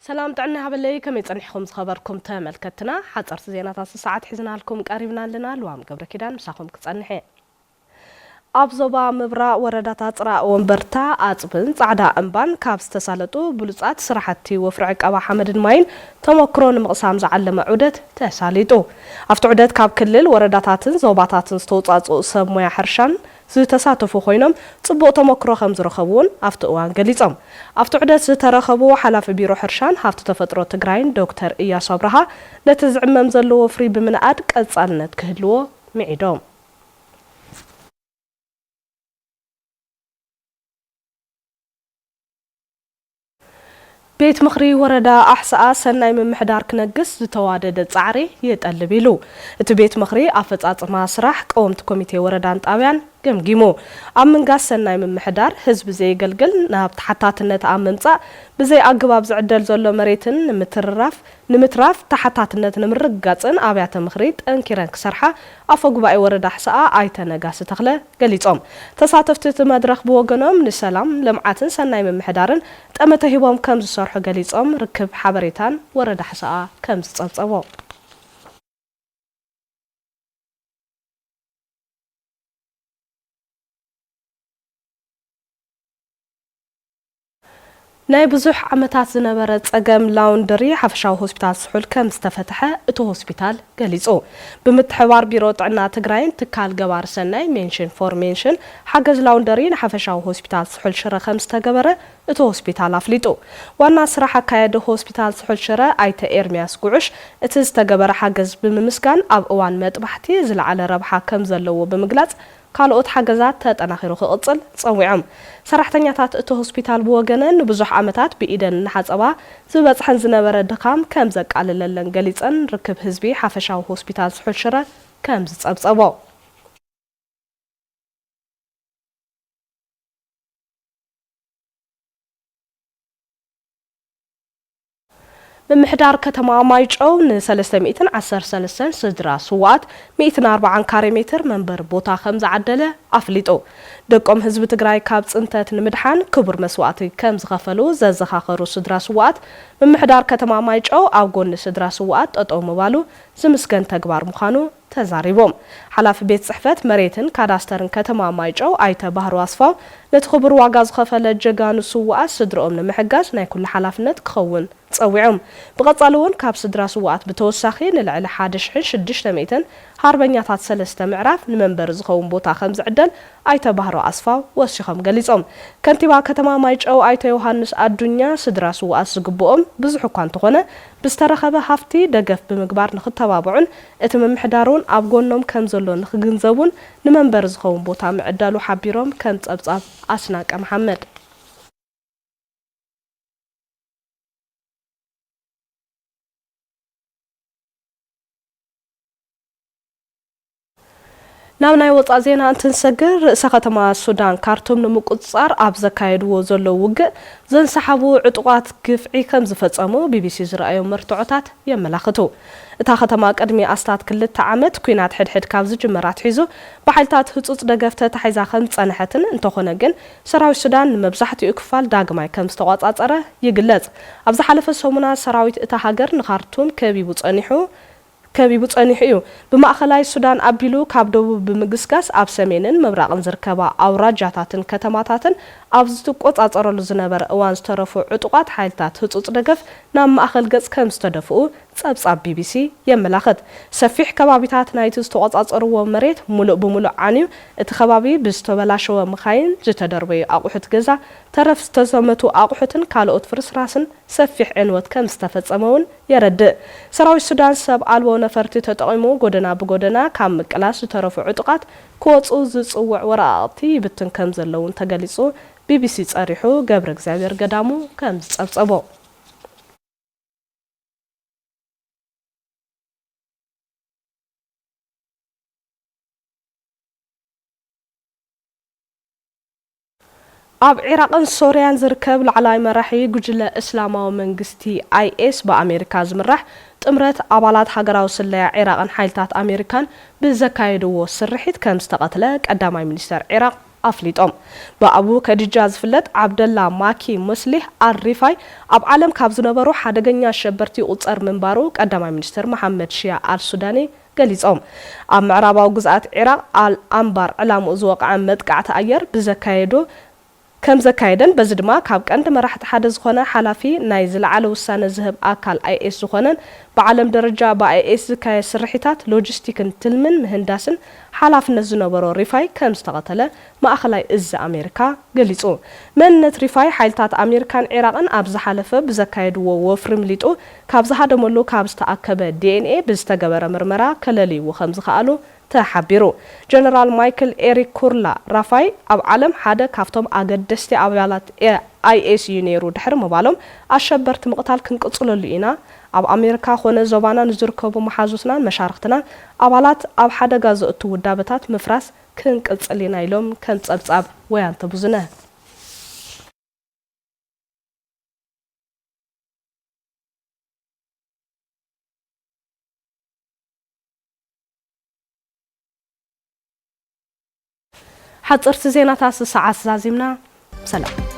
ሰላም ጥዕና ሃበለይ፣ ከመይ ጸኒሕኩም ዝኸበርኩም ተመልከትና? ሓጸርቲ ዜናታት ሰዓት ሒዝናልኩም ቀሪብና ኣለና። ልዋም ገብረ ኪዳን ምሳኹም ክጸንሕ እየ። ኣብ ዞባ ምብራቕ ወረዳታት ጽራእ ወንበርታ፣ ኣጽብን ጻዕዳ እምባን ካብ ዝተሳለጡ ብሉጻት ስራሕቲ ወፍሪ ዕቀባ ሓመድን ማይን ተመክሮ ንምቕሳም ዝዓለመ ዑደት ተሳሊጡ። ኣብቲ ዑደት ካብ ክልል ወረዳታትን ዞባታትን ዝተውጻጽኡ ሰብ ሞያ ሕርሻን ዝተሳተፉ ኮይኖም፣ ጽቡቕ ተመክሮ ከም ዝረኸቡ እውን ኣብቲ እዋን ገሊጾም። ኣብቲ ዑደት ዝተረኸቡ ሓላፊ ቢሮ ሕርሻን ሃፍቲ ተፈጥሮ ትግራይን ዶክተር እያሱ ኣብርሃ፣ ነቲ ዝዕመም ዘሎ ወፍሪ ብምንኣድ ቀጻልነት ክህልዎ ምዒዶም። ቤት ምኽሪ ወረዳ ኣሕስኣ ሰናይ ምምሕዳር ክነግስ ዝተዋደደ ጻዕሪ የጠልብ ኢሉ። እቲ ቤት ምኽሪ ኣፈጻጽማ ስራሕ ቀወምቲ ኮሚቴ ወረዳን ጣብያን ገምጊሙ። ኣብ ምንጋስ ሰናይ ምምሕዳር ህዝቢ ዘየገልግል ናብ ተሓታትነት ኣብ ምምጻእ ብዘይ ኣግባብ ዝዕደል ዘሎ መሬትን ንምትርራፍ ንምትራፍ ተሓታትነት ንምርግጋጽን ኣብያተ ምኽሪ ጠንኪረን ክሰርሓ ኣፈ ጉባኤ ወረዳ ኣሕስኣ ኣይተ ነጋሲ ተኽለ ገሊጾም። ተሳተፍቲ እቲ መድረኽ ብወገኖም ንሰላም፣ ልምዓትን ሰናይ ምምሕዳርን ጠመተ ሂቦም ከም ዝሰርሑ ገሊጾም። ርክብ ሓበሬታን ወረዳ ኣሕስኣ ከም ዝጸብጸቦ። ናይ ብዙሕ ዓመታት ዝነበረ ጸገም ላውንደሪ ሓፈሻዊ ሆስፒታል ስሑል ከም ዝተፈትሐ እቲ ሆስፒታል ገሊጹ። ብምትሕብባር ቢሮ ጥዕና ትግራይን ትካል ገባሪ ሰናይ ሜንሽን ፎር ሜንሽን ሓገዝ ላውንደሪ ንሓፈሻዊ ሆስፒታል ስሑል ሽረ ከም ዝተገበረ እቲ ሆስፒታል ኣፍሊጡ። ዋና ስራሕ ኣካያዲ ሆስፒታል ስሑል ሽረ ኣይተ ኤርሚያስ ጉዑሽ እቲ ዝተገበረ ሓገዝ ብምምስጋን፣ ኣብ እዋን መጥባሕቲ ዝለዓለ ረብሓ ከም ዘለዎ ብምግላጽ፣ ካልኦት ሓገዛት ተጠናኺሩ ክቕጽል ጸዊዖም። ሰራሕተኛታት እቲ ሆስፒታል ብወገነን ንብዙሕ ዓመታት ብኢደን እናሓጸባ ዝበጽሐን ዝነበረ ድኻም ከም ዘቃለለለን ገሊጸን፣ ርክብ ህዝቢ ሓፈሻዊ ሆስፒታል ስሑል ሽረ ከም ዝጸብጸቦ። ምምሕዳር ከተማ ማይጨው ንሰለስተ ሚእትን ዓሰርተ ሰለስተን ስድራ ስውኣት ሚእትን ኣርባዓን ካሬ ሜትር መንበሪ ቦታ ከም ዝዓደለ ኣፍሊጡ። ደቆም ህዝቢ ትግራይ ካብ ጽንተት ንምድሓን ክቡር መስዋእቲ ከም ዝኸፈሉ ዘዘኻኸሩ ስድራ ስውኣት፣ ምምሕዳር ከተማ ማይጨው ኣብ ጎኒ ስድራ ስውኣት ጠጠው ምባሉ ዝምስገን ተግባር ምዃኑ ተዛሪቦም። ሓላፊ ቤት ጽሕፈት መሬትን ካዳስተርን ከተማ ማይጨው ኣይተ ባህሩ ኣስፋው፣ ነቲ ክቡር ዋጋ ዝኸፈለ ጀጋኑ ስውኣት ስድርኦም ንምሕጋዝ ናይ ኩሉ ሓላፍነት ክኸውን ጸዊዖም። ብቐጻሊ እውን ካብ ስድራ ስውኣት ብተወሳኺ ንልዕሊ ሓደ ሽሕን ሽዱሽተ ሚእትን ሃርበኛታት ሰለስተ ምዕራፍ ንመንበሪ ዝኸውን ቦታ ከም ዝዕደል ኣይተ ባህሩ ኣስፋው ወሲኾም ገሊጾም። ከንቲባ ከተማ ማይጨው ኣይተ ዮሃንስ ኣዱኛ፣ ስድራ ስውኣት ዝግብኦም ብዙሕ እኳ እንተኾነ፣ ብዝተረኸበ ሃፍቲ ደገፍ ብምግባር ንክተባብዑን እቲ ምምሕዳር እውን ኣብ ጎኖም ከም ዘሎ ንክግንዘቡን ንመንበሪ ዝኸውን ቦታ ምዕዳሉ ሓቢሮም። ከም ጸብጻብ ኣስናቀ መሓመድ። ናብ ናይ ወጻእ ዜና እንትንሰግር፣ ርእሰ ከተማ ሱዳን ካርቱም ንምቁጽጻር ኣብ ዘካየድዎ ዘለዉ ውግእ ዘንሰሓቡ ዕጡቓት ግፍዒ ከም ዝፈጸሙ ቢቢሲ ዝረኣዮም መርትዖታት የመላኽቱ። እታ ከተማ ቅድሚ ኣስታት ክልተ ዓመት ኲናት ሕድሕድ ካብ ዝጅመር ኣትሒዙ ብሓይልታት ህጹጽ ደገፍ ተታሒዛ ከም ዝጸንሐትን፣ እንተኾነ ግን ሰራዊት ሱዳን ንመብዛሕትኡ ክፋል ዳግማይ ከም ዝተቖጻጸረ ይግለጽ። ኣብ ዝሓለፈ ሰሙናት ሰራዊት እታ ሃገር ንኻርቱም ከቢቡ ጸኒሑ ከቢቡ ጸኒሑ እዩ። ብማእኸላይ ሱዳን ኣቢሉ ካብ ደቡብ ብምግስጋስ ኣብ ሰሜንን ምብራቕን ዝርከባ ኣውራጃታትን ከተማታትን ኣብ ዝትቆጻጸረሉ ዝነበረ እዋን ዝተረፉ ዕጡቓት ሓይልታት ህጹጽ ደገፍ ናብ ማእኸል ገጽ ከም ዝተደፍኡ ጸብጻብ ቢቢሲ የመላኽት። ሰፊሕ ከባቢታት ናይቲ ዝተቖጻጸርዎ መሬት ሙሉእ ብሙሉእ ዓንዩ፣ እቲ ከባቢ ብዝተበላሸወ መኻይን ዝተደርበዩ ኣቑሑት ገዛ፣ ተረፍ ዝተዘመቱ ኣቑሑትን ካልኦት ፍርስራስን ሰፊሕ ዕንወት ከም ዝተፈጸመ እውን የረድእ። ሰራዊት ሱዳን ሰብ ኣልቦ ነፈርቲ ተጠቒሙ ጎደና ብጎደና ካብ ምቅላስ ዝተረፉ ዕጡቓት ክወጹ ዝጽውዕ ወረቓቕቲ ይብትን ከም ዘሎ እውን ተገሊጹ። ቢቢሲ ጸሪሑ ገብረ እግዚኣብሔር ገዳሙ ከም ዝጸብጸቦ። ኣብ ዒራቕን ሶርያን ዝርከብ ላዕለዋይ መራሒ ጉጅለ እስላማዊ መንግስቲ ኣይኤስ ብኣሜሪካ ዝምራሕ ጥምረት ኣባላት ሃገራዊ ስለያ ዒራቕን ሓይልታት ኣሜሪካን ብዘካየድዎ ስርሒት ከም ዝተቐትለ ቀዳማይ ሚኒስተር ዒራቕ ኣፍሊጦም። ብኣቡ ከዲጃ ዝፍለጥ ዓብደላ ማኪ ሙስሊህ ኣል ሪፋይ ኣብ ዓለም ካብ ዝነበሩ ሓደገኛ ኣሸበርቲ ይቑጸር ምንባሩ ቀዳማይ ሚኒስትር መሓመድ ሽያ ኣል ሱዳኒ ገሊጾም። ኣብ ምዕራባዊ ግዝኣት ዒራቕ ኣል ኣንባር ዕላምኡ ዝወቕዐ መጥቃዕቲ ኣየር ብዘካየዶ ከም ዘካየደን በዚ ድማ ካብ ቀንዲ መራሕቲ ሓደ ዝኾነ ሓላፊ ናይ ዝለዓለ ውሳነ ዝህብ ኣካል ኣይኤስ ዝኾነን ብዓለም ደረጃ ብኣይኤስ ዝካየድ ስርሒታት ሎጂስቲክን ትልምን ምህንዳስን ሓላፍነት ዝነበሮ ሪፋይ ከም ዝተቐተለ ማእኸላይ እዝ ኣሜሪካ ገሊጹ። መንነት ሪፋይ ሓይልታት ኣሜሪካን ዒራቕን ኣብ ዝሓለፈ ብዘካየድዎ ወፍሪ ምሊጡ ካብ ዝሃደመሉ ካብ ዝተኣከበ ዲኤንኤ ብዝተገበረ ምርመራ ከለልይዎ ከም ዝኸኣሉ ተሓቢሩ። ጀነራል ማይክል ኤሪክ ኩርላ ራፋይ ኣብ ዓለም ሓደ ካብቶም ኣገደስቲ ኣባላት ኣይኤስ እዩ ነይሩ ድሕሪ ምባሎም ኣሸበርቲ ምቕታል ክንቅጽለሉ ኢና። ኣብ ኣሜሪካ ኾነ ዞባና ንዝርከቡ መሓዙትናን መሻርኽትናን ኣባላት ኣብ ሓደጋ ዘእቱ ውዳበታት ምፍራስ ክንቅጽል ኢና ኢሎም ከም ጸብጻብ ወያንተ ብዙነ። ሓጽርቲ ዜናታት ሰዓት ዛዚምና። ሰላም።